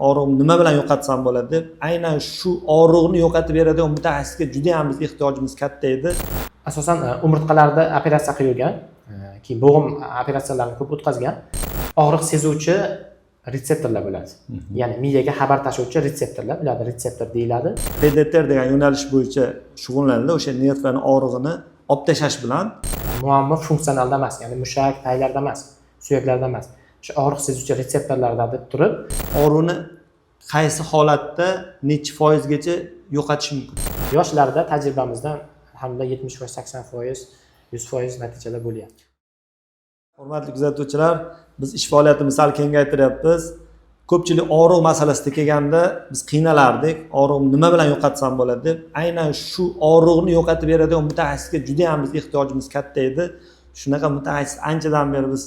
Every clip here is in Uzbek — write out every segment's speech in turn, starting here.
Og'riqni nima bilan yo'qotsam bo'ladi deb, aynan shu og'riqni yo'qotib beradigan mutaxassisga juda ham biz ehtiyojimiz katta edi. Asosan umurtqalarda operatsiya qilib yurgan, keyin bo'g'im operatsiyalarini ko'p o'tkazgan. Og'riq sezuvchi retseptorlar bo'ladi, ya'ni miyaga xabar tashuvchi retseptorlar, ularni retseptor deyiladi. PDTR degan yo'nalish bo'yicha shug'ullanadi, o'sha nervlarni og'rig'ini olib tashlash bilan. Muammo funksionalda emas, ya'ni mushak paylarda emas, suyaklarda emas, o'sha og'riq sezuvchi retseptorlarda deb turib. Og'riqni qaysi holatda nechi foizgacha yo'qotish mumkin? Yoshlarda tajribamizdan, alhamdulillah, 70%, 80%, 100% natijalar bo'lyapti. Hurmatli kuzatuvchilar, biz ish faoliyatimizni sal kengaytiryapmiz. Ko'pchilik og'riq masalasida kelganda biz qiynalardik, og'riqni nima bilan yo'qotsam bo'ladi deb, aynan shu og'riqni yo'qotib beradigan mutaxassisga juda ham biz ehtiyojimiz katta edi. Shunaqa mutaxassis anchadan beri biz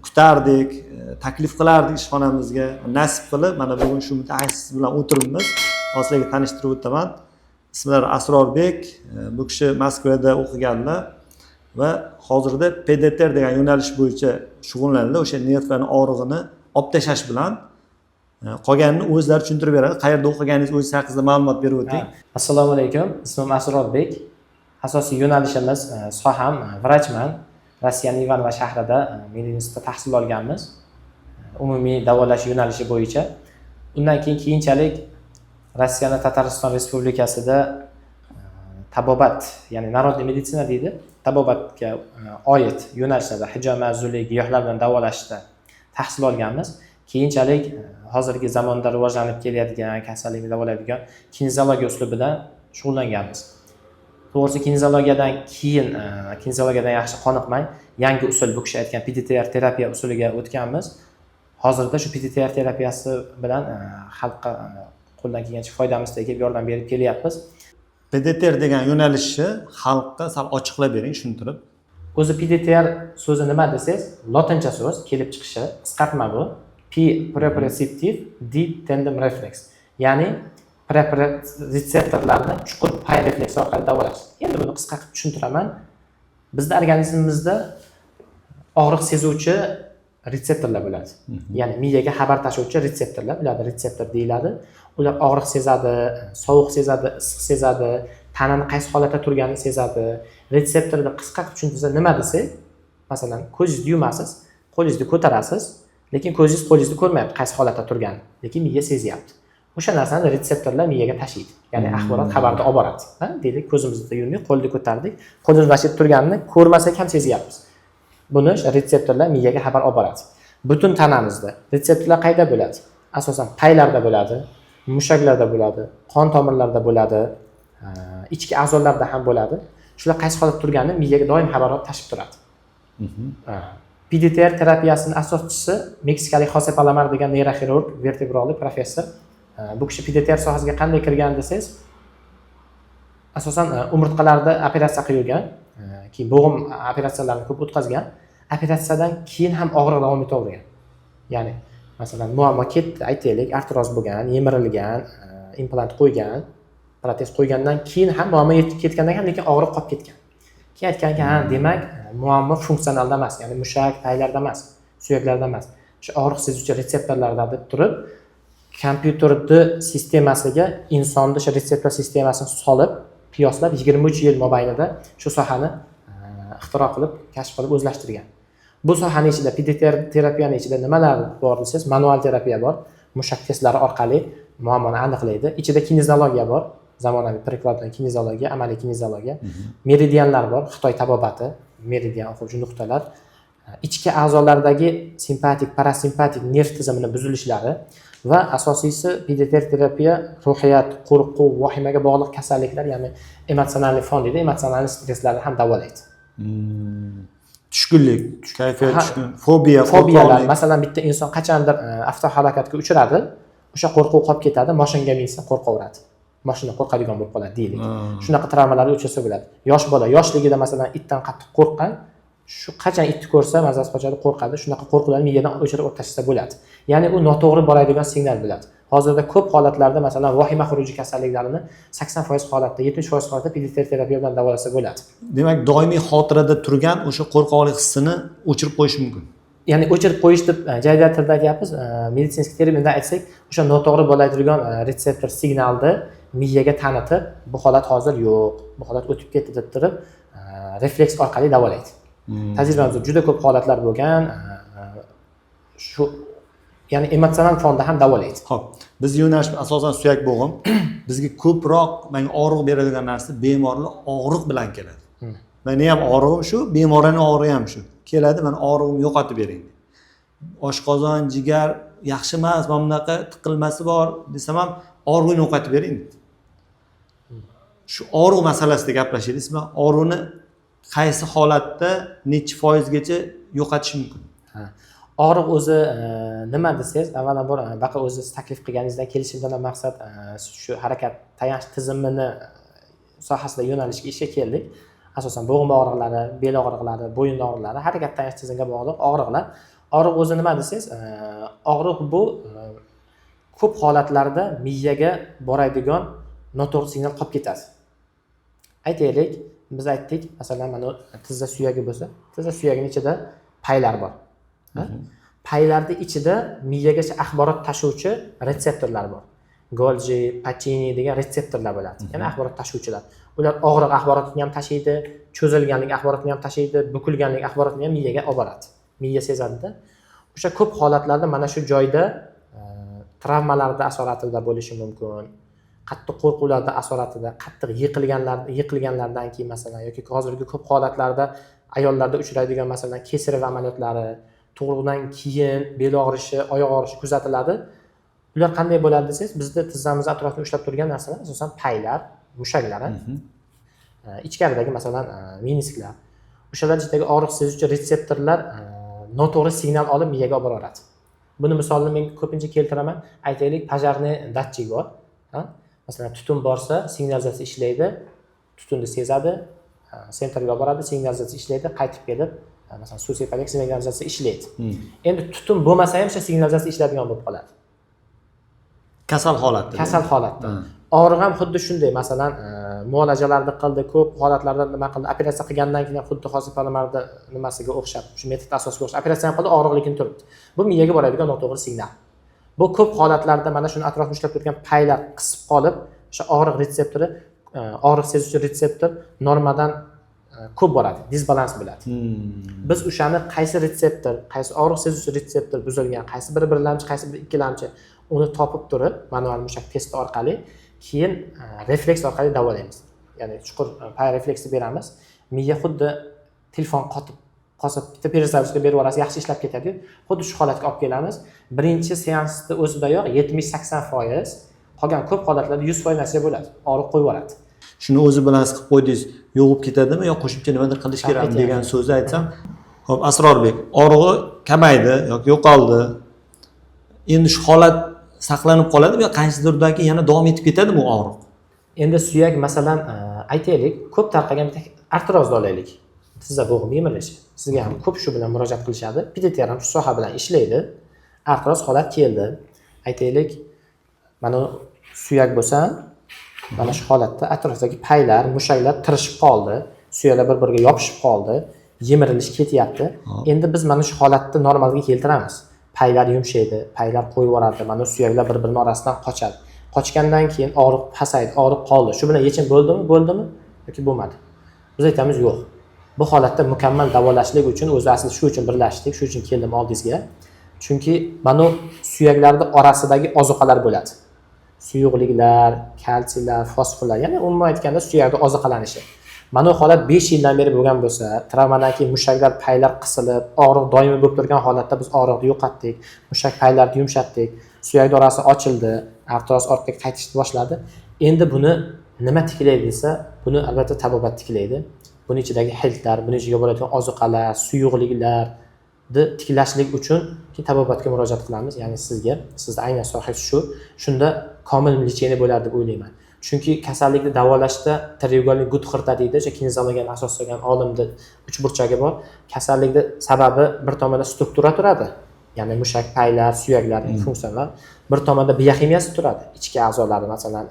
kutardik, taklif qilardik ishxonamizga. Nasib qilib, mana bugun shu mutaxassis bilan o'tiribmiz. Hozir sizlarga tanishtirib o'taman. Ismlari Asrorbek, bu kishi Moskvada o'qiganlar va hozirda PDTR degan yo'nalish bo'yicha shug'ullanadi, o'sha nervlarni og'rig'ini olib tashlash bilan. Qolganini o'zlari tushuntirib beradi. Qayerda o'qiganingiz, o'zingiz haqingizda ma'lumot berib o'ting. Assalomu alaykum, ismim Asrorbek. Asosiy yo'nalishimiz, soham vrachman. Rossiyani Ivanovo shahrida medinstitutda tahsil olganmiz, umumiy davolash yo'nalishi bo'yicha. Undan keyin keyinchalik Rossiyani Tatariston Respublikasida tabobat, ya'ni народный meditsina deydi, tabobatga oid yo'nalishlarda, hijoma, zuli, giyohlar bilan davolashda tahsil olganmiz. Keyinchalik hozirgi zamonda rivojlanib kelayotgan, kasallikni davolaydigan kineziologiya uslubidan shug'ullanganmiz. To'g'risi, kineziologiyadan keyin kineziologiyadan yaxshi qoniqmay, yangi usul, bu kishi aytgan PDTR terapiya usuliga o'tganmiz. Hozirda shu PDTR terapiyasi bilan xalqqa qo'ldan kelgancha foydamiz tegib, yordam berib kelyapmiz. PDTR degan yo'nalishni xalqqa sal ochiqlab bering, tushuntirib. O'zi PDTR so'zi nima desangiz, lotincha so'z kelib chiqishi, qisqartma bu. P proprioceptive, D tendon reflex, ya'ni retseptorlarni chuqur pay refleksi orqali davolash. Endi buni qisqa qilib tushuntiraman. Bizda organizmimizda og'riq sezuvchi retseptorlar bo'ladi, ya'ni miyaga xabar tashuvchi retseptorlar, ularni retseptor deyiladi. Ular og'riq sezadi, sovuq sezadi, issiq sezadi, tanani qaysi holatda turganini sezadi. Retseptorni qisqa qilib tushuntirsa nima desak, masalan, ko'zingizni yumasiz, qo'lingizni ko'tarasiz, lekin ko'zingiz qo'lingizni ko'rmayapti qaysi holatda turganini, lekin miya sezyapti. O'sha narsani retseptorlar miyaga tashiydi, ya'ni axborot, xabarni olib boradi. Ha, deylik, ko'zimizni yumdik, qo'lni ko'tardik, qo'limiz mana shu yerda turganini ko'rmasak ham sezyapmiz. Buni o'sha retseptorlar miyaga xabar olib boradi. Butun tanamizda retseptorlar qayda bo'ladi? Asosan paylarda bo'ladi, mushaklarda bo'ladi, qon tomirlarda bo'ladi, ichki a'zolarda ham bo'ladi. Shular qaysi holatda turganini miyaga doim xabar olib tashib turadi. PDTR terapiyasini asoschisi meksikalik Xose Palomar degan neyroxirurg, vertebrolog, professor. Bu kishi PDTR sohasiga qanday kirgan desangiz, asosan umurtqalarda operatsiya qilib yurgan, keyin bo'g'im operatsiyalarini ko'p o'tkazgan. Operatsiyadan keyin ham og'riq davom etavergan. Ya'ni, masalan, muammo ketdi, aytaylik, artroz bo'lgan, yemirilgan, implant qo'ygan, protez qo'ygandan keyin ham muammo yetib ketgandan keyin, lekin og'riq qolib ketgan. Keyin aytganki, ha, demak, muammo funksionalda emas, ya'ni mushak paylarda emas, suyaklarda emas, o'sha og'riq sezuvchi retseptorlarda deb turib, kompyuterni sistemasiga insonni o'sha retseptor sistemasini solib, qiyoslab, 23 yil mobaynida shu sohani ixtiro qilib, kashf qilib, o'zlashtirgan. Bu sohani ichida, PDTR terapiyani ichida nimalar bor desangiz, manual terapiya bor, mushak testlari orqali muammoni aniqlaydi. Ichida kineziologiya bor, zamonaviy прикладной kineziologiya, amaliy kineziologiya, meridianlar bor, Xitoy tabobati, meridian, o'quvchi nuqtalar, ichki a'zolardagi simpatik, parasimpatik nerv tizimini buzilishlari va asosiysi, PDTR terapiya ruhiyat, qo'rquv, vahimaga bog'liq kasalliklar, ya'ni эмоциональный fon deydi, эмоциональный stresslarni ham davolaydi. Tushkunlik, kayfiyat tushkun, fobiya, Fobiyalar. Qo'rqoqlik. Masalan, bitta inson qachondir avtohalokatga uchradi, o'sha qo'rquv qolib ketadi, moshinga minsa qo'rqaveradi, moshina qo'rqadigan bo'lib qoladi, deylik. Shunaqa travmalarga uchrasa bo'ladi. Yosh bola yoshligida, masalan, itdan qattiq qo'rqqan, shu qachon itni ko'rsa, mazasi qochadi, qo'rqadi. Shunaqa qo'rquvlarni miyadan o'chirib olib tashlasa bo'ladi, ya'ni u noto'g'ri boradigan signal bo'ladi. Hozirda ko'p holatlarda, masalan, vahima xuruji kasalliklarini 80% holatda, 70% holatda PDTR terapiya bilan davolasa bo'ladi. Demak, doimiy xotirada turgan o'sha qo'rqoqlik hissini o'chirib qo'yish mumkin. Ya'ni o'chirib qo'yish deb jaydar tilda aytyapmiz, медицинский terminda aytsak, o'sha noto'g'ri bo'ladigan retseptor signalni miyaga tanitib, bu holat hozir yo'q, bu holat o'tib ketdi deb turib, refleks orqali davolaydi. Tajribamizda juda ko'p holatlar bo'lgan, shu, ya'ni emotsional fonda ham davolaydi. Ho'p, biz yo'nalish asosan suyak bo'g'im. Bizga ko'proq manga og'riq beradigan narsa, bemorlar og'riq bilan keladi. Meni ham og'rig'im shu, bemorlarni og'rig'i ham shu. Keladi, mani og'rig'imni yo'qotib bering. Oshqozon, jigar yaxshi emas, mana bunaqa tiqilmasi bor desam ham, og'rig'ini yo'qotib bering deydi. Shu og'riq masalasida gaplashaylik. Siz bilan og'riqni qaysi holatda nechi foizgacha yo'qotish mumkin? Ha. Og'riq o'zi nima desangiz, avvalambor, baqa o'zi siz taklif qilganingizdan kelishimdan ham maqsad shu harakat tayanch tizimini sohasida yo'nalishga ishga keldik. Asosan bo'g'im og'riqlari, bel og'riqlari, bo'yin og'riqlari, harakat tayanch tizimiga bog'liq og'riqlar. Og'riq o'zi nima desangiz, og'riq bu ko'p holatlarda miyaga boradigan noto'g'ri signal qolib ketadi. Aytaylik, biz aytdik, masalan, mana tizza suyagi bo'lsa, tizza suyagini ichida paylar bor. Ha? Paylarni ichida miyagacha axborot tashuvchi retseptorlar bor. Golji, Pacini degan retseptorlar bo'ladi. Ya'ni axborot tashuvchilar. Ular og'riq axborotini ham tashiydi, cho'zilganlik axborotini ham tashiydi, bukilganlik axborotini ham miyaga olib boradi. Miya sezadida. O'sha ko'p holatlarda mana shu joyda travmalarda asoratida bo'lishi mumkin. Qattiq qo'rquvlarda asoratida, qattiq yiqilganlardan keyin masalan yoki hozirgi ko'p holatlarda ayollarda uchraydigan masalan кесарево amaliyotlari, tug'ruqdan keyin bel og'rishi, oyoq og'rishi kuzatiladi. Ular qanday bo'ladi desangiz, bizda tizzamizni atrofini ushlab turgan narsalar asosan paylar, mushaklar, ichkaridagi masalan menisklar. O'shalar ichidagi og'riq sezuvchi retseptorlar noto'g'ri signal olib miyaga olib boraveradi. Buni misolini men ko'pincha keltiraman. Aytaylik, пожарный датчик bor. Ha? Masalan, tutun borsa, signalizatsiya ishlaydi, tutunni sezadi, sentrga olib boradi, signalizatsiya ishlaydi, qaytib kelib, masalan, suv sepadigan signalizatsiya ishlaydi. Endi tutun bo'lmasa ham o'sha signalizatsiya ishlaydigan bo'lib qoladi. Kasal holatda. Kasal holatda. Og'riq ham xuddi shunday, masalan, muolajalarni qildi, ko'p holatlarda nima qildi, operatsiya qilgandan keyin ham xuddi hozir Palomarda nimasiga o'xshab, shu metod asosiga o'xshab operatsiya ham qildi, og'riq lekin turibdi. Bu miyaga boradigan noto'g'ri signal. Bu ko'p holatlarda mana shuni atrofini ushlab turgan paylar qisib qolib, o'sha og'riq retseptori, og'riq sezuvchi retseptor normadan ko'p boradi, disbalans bo'ladi. Biz o'shani qaysi retseptor, qaysi og'riq sezuvchi retseptor buzilgan, qaysi biri birlamchi, qaysi biri ikkilamchi, uni topib turib, manual mushak testi orqali keyin refleks orqali davolaymiz. Ya'ni chuqur pay refleksi beramiz. Miya xuddi telefon qotib qolsa, bitta перезагрузка berib yuborasiz, yaxshi ishlab ketadi-yu. Xuddi shu holatga olib kelamiz. Birinchi seansni o'zidayoq 70-80%, qolgan ko'p holatlarda 100% natija bo'ladi. Og'riq qo'yib yuboradi. Shuni o'zi bilan siqib qo'ydingiz, yo'qib ketadimi yo qo'shimcha nimadir qilish kerakmi Aytyapman. degan so'zni aytsam. Ho'p, Asrorbek, og'rig'i kamaydi yoki yo'qoldi. Endi shu holat saqlanib qoladimi yo qaysidirdan keyin yana davom etib ketadimi u og'riq? Endi suyak masalan, aytaylik, ko'p tarqalgan bitta artrozni olaylik. Tizza bo'g'im yemirilishi. Sizga ham ko'p shu bilan murojaat qilishadi. PDTR ham shu soha bilan ishlaydi. Artroz holat keldi. Aytaylik, mana suyak bo'lsa, mana shu holatda atrofdagi paylar, mushaklar tirishib qoldi, suyaklar bir-biriga yopishib qoldi, yemirilish ketyapti. Endi biz mana shu holatni normalga keltiramiz. Paylar yumshaydi, paylar qo'yib yuboradi, mana suyaklar bir-birini orasidan qochadi. Qochgandan keyin og'riq pasaydi, og'riq qoldi. Shu bilan yechim bo'ldimi, bo'ldimi yoki bo'lmadi? Biz aytamiz yo'q. Bu holatda mukammal davolashlik uchun o'zi asli shu uchun birlashdik, shu uchun keldim oldingizga. Chunki mana suyaklarning orasidagi ozuqalar bo'ladi. Suyuqliklar, kalsiylar, fosforlar, ya'ni umuman aytganda suyakda ozuqalanishi. Mana bu holat 5 yildan beri bo'lgan bo'lsa, travmadan keyin mushaklar, paylar qisilib, og'riq doimiy bo'lib turgan holatda biz og'riqni yo'qotdik, mushak paylarni yumshatdik, suyakning orasi ochildi, artroz ortga qaytishni boshladi. Endi buni nima tiklaydi desa, buni albatta tabobat tiklaydi. Buni ichidagi xiltlar, buni ichiga bo'ladigan ozuqalar, suyuqliklarni tiklashlik uchun keyin tabobatga murojaat qilamiz. Ya'ni sizga, sizni aynan sohangiz shu. Shunda komil лечение bo'ladi deb o'ylayman. Chunki kasallikni davolashda треугольник Gudxirta deydi, o'sha kineziologiyani asos solgan olimni uchburchagi bor. Kasallikni sababi bir tomonda struktura turadi, ya'ni mushak, paylar, suyaklar, funksiyalar. Bir tomonda bioximiyasi turadi, ichki a'zolari, masalan,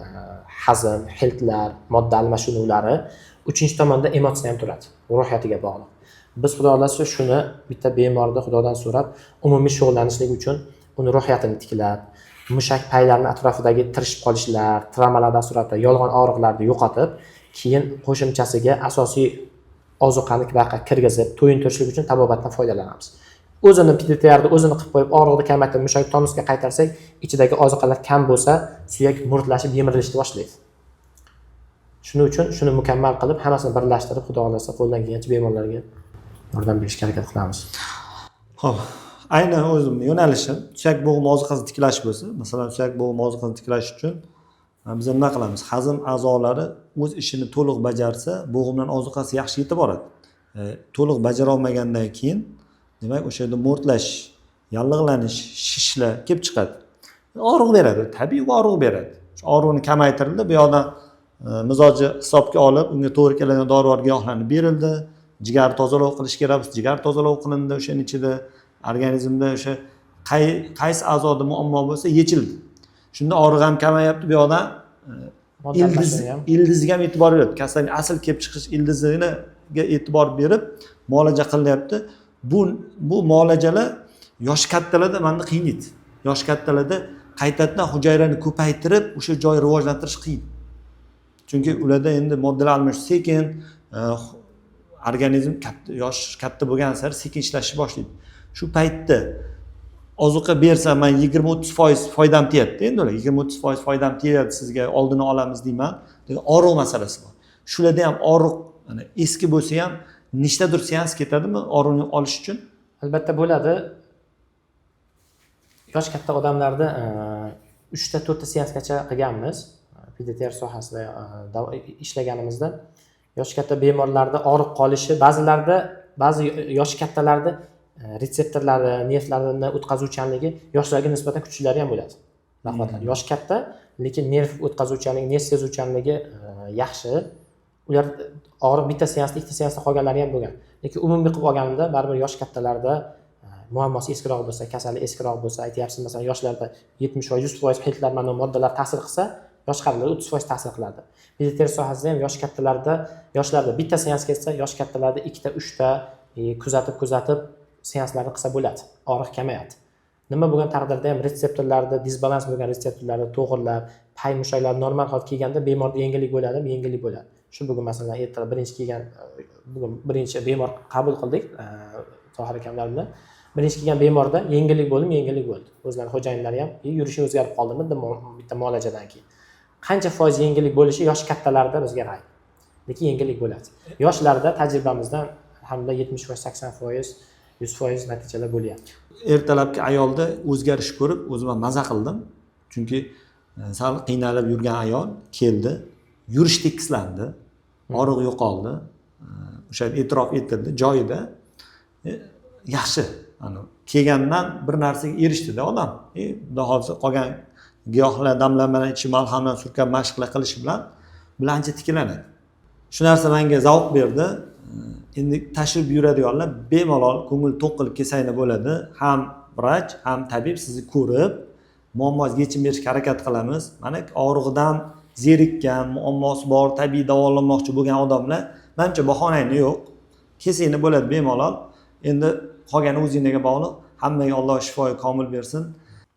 hazm, xiltlar, modda almashinuvlari. Uchinchi tomonda emotsiya ham turadi, ruhiyatiga bog'liq. Biz xudo xohlasa shuni bitta bemorda xudodan so'rab umumiy shug'ullanishlik uchun uni ruhiyatini tiklab, mushak paylarini atrofidagi tirishib qolishlar, travmalardan suratda yolg'on og'riqlarni yo'qotib, keyin qo'shimchasiga asosiy ozuqani buyoqqa kirgizib, to'yintirishlik uchun tabobatdan foydalanamiz. O'zini PDTRni o'zini qilib qo'yib, og'riqni kamaytirib, mushak tonusga qaytarsak, ichidagi ozuqalar kam bo'lsa, suyak mo'rtlashib yemirilishni boshlaydi. Shuning uchun shuni mukammal qilib, hammasini birlashtirib, xudo xohlasa qo'ldan kelgancha bemorlarga yordam berishga harakat qilamiz. Xo'p, aynan o'zimni yo'nalishim suyak bo'g'im ozuqasini tiklash bo'lsa, masalan, suyak bo'g'im ozuqasini tiklash uchun biz nima qilamiz? Hazm a'zolari o'z ishini to'liq bajarsa, bo'g'imdan ozuqasi yaxshi yetib boradi. To'liq bajara olmagandan keyin, demak, o'sha yerda mo'rtlash, yallig'lanish, shishlar kelib chiqadi. Og'riq beradi, tabiiy og'riq beradi. Shu og'riqni kamaytirildi, bu yoqdan mizoji hisobga olib, unga to'g'ri keladigan dorivor giyohlarni berildi. Jigar tozalov qilish kerak, jigar tozalov qilindi o'shani ichida, organizmda o'sha qaysi a'zoda muammo bo'lsa yechildi. Shunda og'riq ham kamayapti, bu yoqdan ildiziga ham e'tibor beradi. Kasallik asl kelib chiqish ildiziga e'tibor berib muolaja qilinyapti. Bu muolajalar yoshi kattalarda manda qiyin edi. Yoshi kattalarda qaytadan hujayrani ko'paytirib o'sha joyi rivojlantirish qiyin. Chunki ularda endi moddalar almashish sekin, organizm katta, yosh katta bo'lgan sari sekin ishlashni boshlaydi. Shu paytda ozuqa bersa man 20-30% foydam tegadi endi ular 20-30% foydam tegadi sizga, oldini olamiz deyman. Lekin og'riq masalasi bor. Shularda ham og'riq mana eski bo'lsa ham nechtadir seans ketadimi og'riqni olish uchun? Albatta bo'ladi. Yosh katta odamlarda 3ta 4ta seansgacha qilganmiz. PDTR sohasida ishlaganimizda yosh katta bemorlarda og'riq qolishi, ba'zilarda, ba'zi yosh kattalarda retseptorlari, nervlarini o'tkazuvchanligi yoshlarga nisbatan kuchlilari ham bo'ladi. Rahmatlar. Yosh katta, lekin nerv o'tkazuvchanligi, nerv sezuvchanligi yaxshi. Ular og'riq bitta seansda, ikkita seansda qolganlari ham bo'lgan. Lekin umumiy qilib olganimda baribir yosh kattalarda muammosi eskiroq bo'lsa, kasali eskiroq bo'lsa, aytyapsiz, masalan, yoshlarda 70%, 100% xillar mana moddalar ta'sir qilsa, yosh qarilarda 30% ta'sir qiladi. PDTR sohasida ham yosh kattalarda, yoshlarda bitta seans ketsa, yosh kattalarda ikkita, uchta kuzatib seanslarni qilsa bo'ladi. Og'riq kamayadi. Nima bo'lgan taqdirda ham retseptorlarda disbalans bo'lgan retseptorlarni to'g'irlab, pay mushaklar normal holga kelganda bemorda yengillik bo'ladimi? Yengillik bo'ladi. Shu bugun masalan ertalab birinchi kelgan, bugun birinchi bemor qabul qildik, Tohir akamlar bilan. Birinchi kelgan bemorda yengillik bo'ldimi? Yengillik bo'ldi. O'zlari xo'jayinlari ham yurishi o'zgarib qoldimi bitta muolajadan keyin. Qancha foiz yengillik bo'lishi yosh kattalarda bizga g'ayb. Lekin yengillik bo'ladi. Yoshlarda tajribamizdan hamda 70%, 80%, 100% natijalar bo'lyapti. Ertalabki ayolda o'zgarish ko'rib o'zim ham maza qildim. Chunki sal qiynalib yurgan ayol keldi, yurish tekislandi, og'riq yo'qoldi. O'sha e'tirof etildi joyida. Yaxshi. Ana kelgandan bir narsaga erishdida odam. Xudo xohlasa qolgan giyohlar, damlamalar ichib, malhamlar surkab mashqlar qilishi bilan bular ancha tiklanadi. Shu narsa menga zavq berdi. Endi tashrif buyuradiganlar bemalol ko'ngil to'q qilib kelsanglar bo'ladi. Ham vrach, ham tabib sizni ko'rib, muammongizga yechim berishga harakat qilamiz. Mana og'rig'idan zerikkan, muammosi bor, tabiiy davolanmoqchi bo'lgan odamlar, manimcha bahonangni yo'q. Kelsanglar bo'ladi bemalol. Endi qolgani o'zingizga bog'liq. Hammaga Alloh shifoi komil bersin.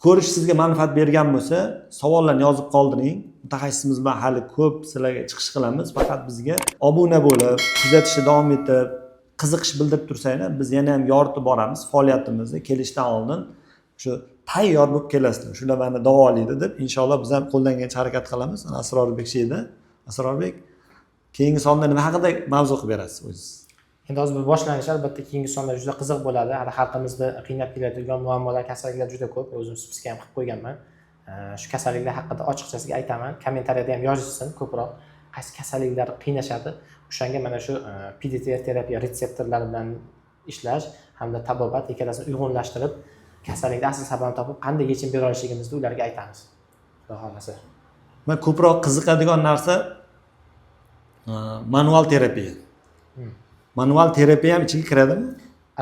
Ko'rish sizga manfaat bergan bo'lsa, savollarni yozib qoldiring. Mutaxassisimiz bilan hali ko'p sizlarga chiqish qilamiz. Faqat bizga obuna bo'lib, kuzatishda davom etib, qiziqish bildirib tursanglar, biz yana ham yoritib boramiz faoliyatimizni. Kelishdan oldin shu tayyor bo'lib kelasizlar. Shular meni davolaydi deb inshaalloh biz ham qo'ldan kelgancha harakat qilamiz. Ana Asrorbek shu yerda. Asrorbek, keyingi sonda nima haqida mavzu qilib berasiz o'zingiz? Endi hozir bu boshlanish, albatta keyingi sonlar juda qiziq bo'ladi. Hali xalqimizda qiynab keladigan muammolar, kasalliklar juda ko'p. O'zim spiska ham qilib qo'yganman. Shu kasalliklar haqida ochiqchasiga aytaman. Kommentariyada ham yozishsin ko'proq. Qaysi kasalliklar qiynashadi, o'shanga mana shu PDTR terapiya retseptorlari bilan ishlash hamda tabobat ikkalasini uyg'unlashtirib, kasallikni asl sababini topib, qanday yechim bera olishligimizni ularga aytamiz. Xudo xohlasa. Men ko'proq qiziqadigan narsa manual terapiya. Manual terapiya ham ichiga kiradimi?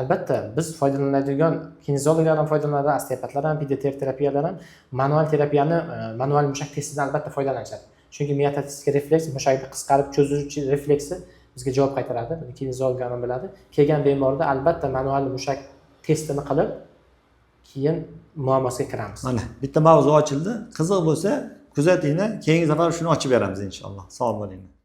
Albatta, biz foydalanadigan kineziologlar ham foydalanadi, osteopatlar ham, PDTR terapiyalar ham manual terapiyani, manual mushak testidan albatta foydalanishadi. Chunki miotatik refleks, mushakni qisqarib cho'zuvchi refleksi Bizga javob qaytaradi. Buni kineziologlar ham biladi. Kelgan bemorda albatta manual mushak testini qilib, keyin muammosiga kiramiz. Mana bitta mavzu ochildi. Qiziq bo'lsa, kuzatinglar. Keyingi safar shuni ochib beramiz, inshaalloh. Sog' bo'linglar.